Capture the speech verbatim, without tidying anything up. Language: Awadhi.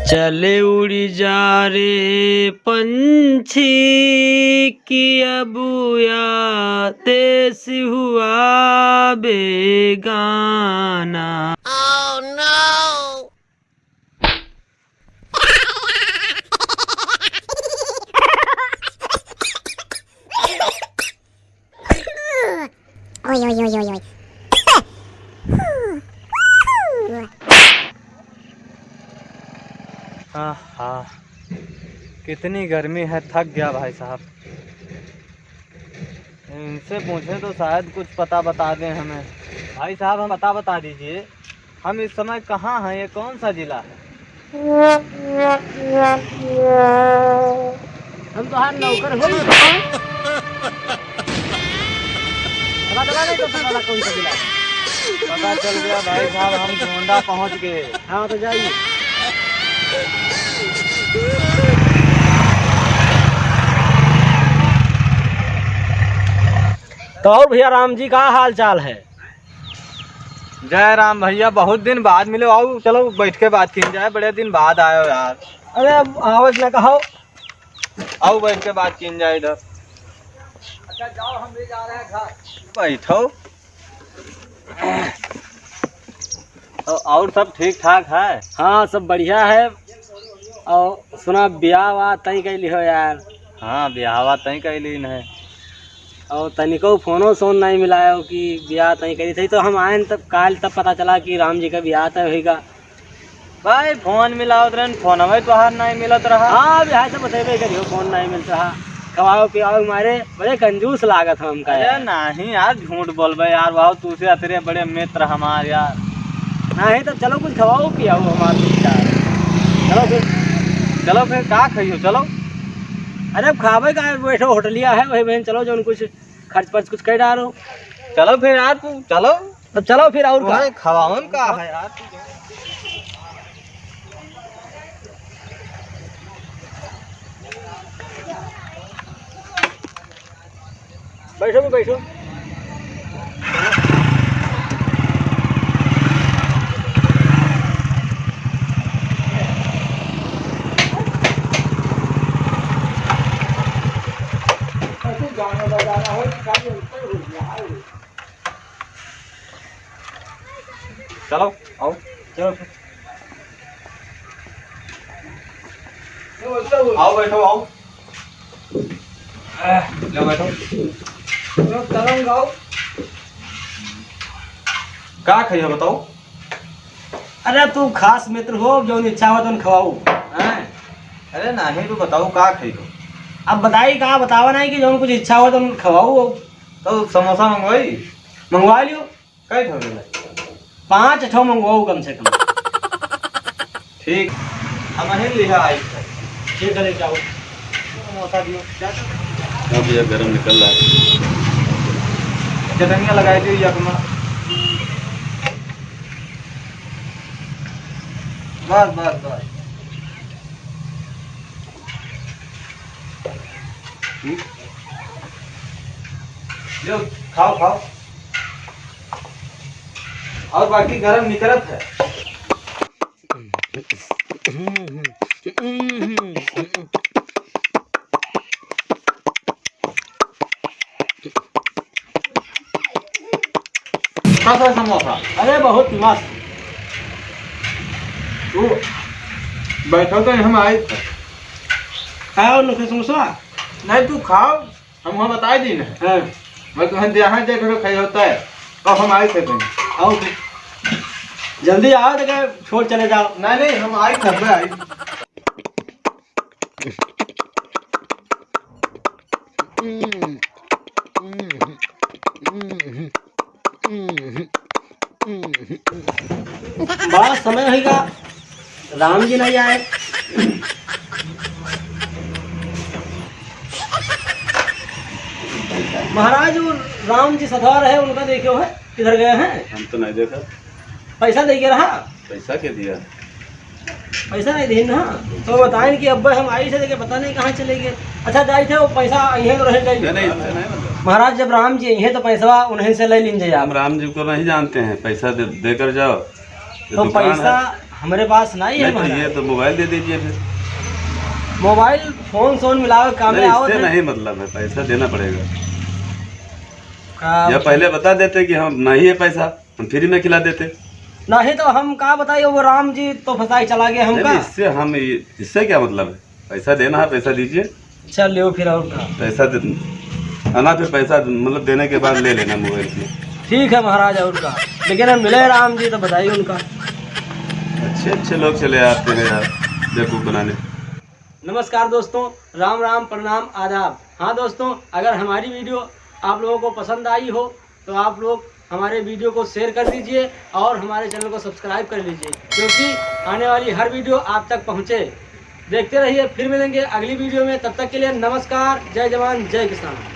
चले उड़ी जा रे पंछी, कि अब या देश हुआ बेगाना। ओए, ओए, ओए, ओए, ओए। आहा, कितनी गर्मी है, थक गया भाई साहब। इनसे पूछें तो शायद कुछ पता बता दें हमें। भाई साहब, हम पता बता दीजिए, हम इस समय कहाँ हैं, ये कौन सा जिला है? हम तोहार नौकर होई। पता चला नहीं तो साला कौन सा जिला है? पता चल गया भाई साहब, हम गोंडा पहुँच गए। हाँ, तो जाइए। तो और भैया राम जी का हाल चाल है? जय राम भैया, बहुत दिन बाद मिले। आओ, चलो बैठ के बात की जाए, बड़े दिन बाद आयो यार। अरे, अब आवत ना कहो। आओ, बैठ के बात की जाए इधर। अच्छा, जाओ, हम भी जा रहे हैं घर। बैठो। तो और सब ठीक ठाक है? हाँ, सब बढ़िया है। और सुना, ब्याह वाह तय कैली हो यार? हाँ, ब्याह वाह तय कैली है। और तनिको फोनो सोन नहीं मिलायो कि ब्याह तय करी थी, तो हम आए तब, काल तब पता चला कि राम जी का ब्याह तय होइगा। भाई, फोन मिलावत रहन, फोनवे तोहार नाहीं मिलत रहा। हाँ, अभी हाल तो बतेबे करियो, फोन नाहीं मिलत रहा। खवाओ पियाओ मारे बड़े कंजूस लागत हो हमका अरे यार। नहीं यार, झूठ बोलबे यार, वाह, तू से अतरे बड़े मित्र हमार यार। नहीं, तब चलो कुछ खवाओ पियाओ हमार मित्र यार। चलो फिर। चलो फिर, का खइयो, चलो। अरे, अब खावे का, बैठो, होटलिया है, वही बहन, चलो, जो कुछ खर्च पर्च कुछ कर डालो। चलो फिर यार, तू चलो। तब चलो फिर, और का? तुम्हारे खवावन का है यार? बैठो भी बैठो। चलो, आओ। चलो फिर। आओ, बैठो, आओ। आह, लो, बैठो। चलो, आओ। का खाइयो, बताओ? अरे, तू खास मित्र हो, जौन इच्छा हो, तौन खवाऊ। हैं? अरे, नहीं, तू बताओ, का खाइयो? अब बताई का, बतावा नहीं कि जौन कुछ इच्छा हो, तौन खवाऊ। तो समोसा मंगवाई? मंगवा लियो। कै ठो लेला? पाँच ठो मंगवाऊ कम से कम। ठीक, हम ही लिहा आई। ठीक है, लेके आओ। समोसा दियो। हाँ भैया, गरम निकल रहा है। चटनिया लगाई दियो ये अपना। बस, बस, बस। हम्म? लो, खाओ, खाओ। और बाकी गरम निकलत है। कैसा समोसा? अरे, बहुत मस्त। तू बैठो तो हम आए थे। खाओ ना फिर समोसा। नहीं, तू खाओ। हम वहाँ बताए दी ना। हाँ। मैं तुम्हें जहाँ जाए, थोड़ा खाई होता है। अब हम आए थे कहीं। आओ फिर। जल्दी आओ, तो क्या छोड़ चले जाओ। नहीं, नहीं, हम आए थे, अब आए। बड़ा समय होइगा, राम जी नहीं आए। महाराज, वो राम जी सधवा रहे, उनका देखे हो, किधर गए हैं? हम तो नहीं देखा। पैसा दे के रहा। पैसा के दिया? पैसा नहीं दे ना, तो बताएं कि अब हम आई से लेके पता नहीं कहाँ चले गए। अच्छा, जाए थे, वो पैसा यहीं तो रहे, जाए। नहीं, नहीं, इससे नहीं मतलब। महाराज, जब राम जी अइहें तो पैसवा उन्हीं से ले लीन जाए आप। हम राम जी को नहीं जानते हैं, पैसा दे, देकर जाओ। ये तो दुकान पैसा है। हमरे पास नहीं है नहीं तो महाराज। ये तो मोबाइल दे दीजिए फिर। मोबाइल फोन सोन मिलावे काम नहीं, में आवत इससे है। नहीं मतलब है, पैसा देना पड़ेगा। का या पहले बता देते कि हम नहीं है पैसा, हम फ्री में खिला देते। नहीं तो हम का बताई, वो राम जी तो फंसाई चला गए नहीं, हमका। नहीं, इससे हम ये, इससे क्या मतलब है? पैसा देना है, पैसा दीजिए। अच्छा, लेओ फिर, और का? पैसा दे, आना फिर पैसा, मतलब, देने के बाद ले लेना मोबाइल की। ठीक है महाराज, और का? लेकिन हम मिले राम जी तो बताइए उनका। अच्छे अच्छे लोग चले आते हैं यार बेवकूफ़ बनाने। नमस्कार दोस्तों, राम राम, प्रणाम, आदाब। हाँ दोस्तों, अगर हमारी वीडियो आप लोगों को पसंद आई हो तो आप लोग हमारे वीडियो को शेयर कर दीजिए और हमारे चैनल को सब्सक्राइब कर लीजिए, क्योंकि आने वाली हर वीडियो आप तक पहुँचे। देखते रहिए, फिर मिलेंगे अगली वीडियो में। तब तक के लिए नमस्कार, जय जवान, जय किसान।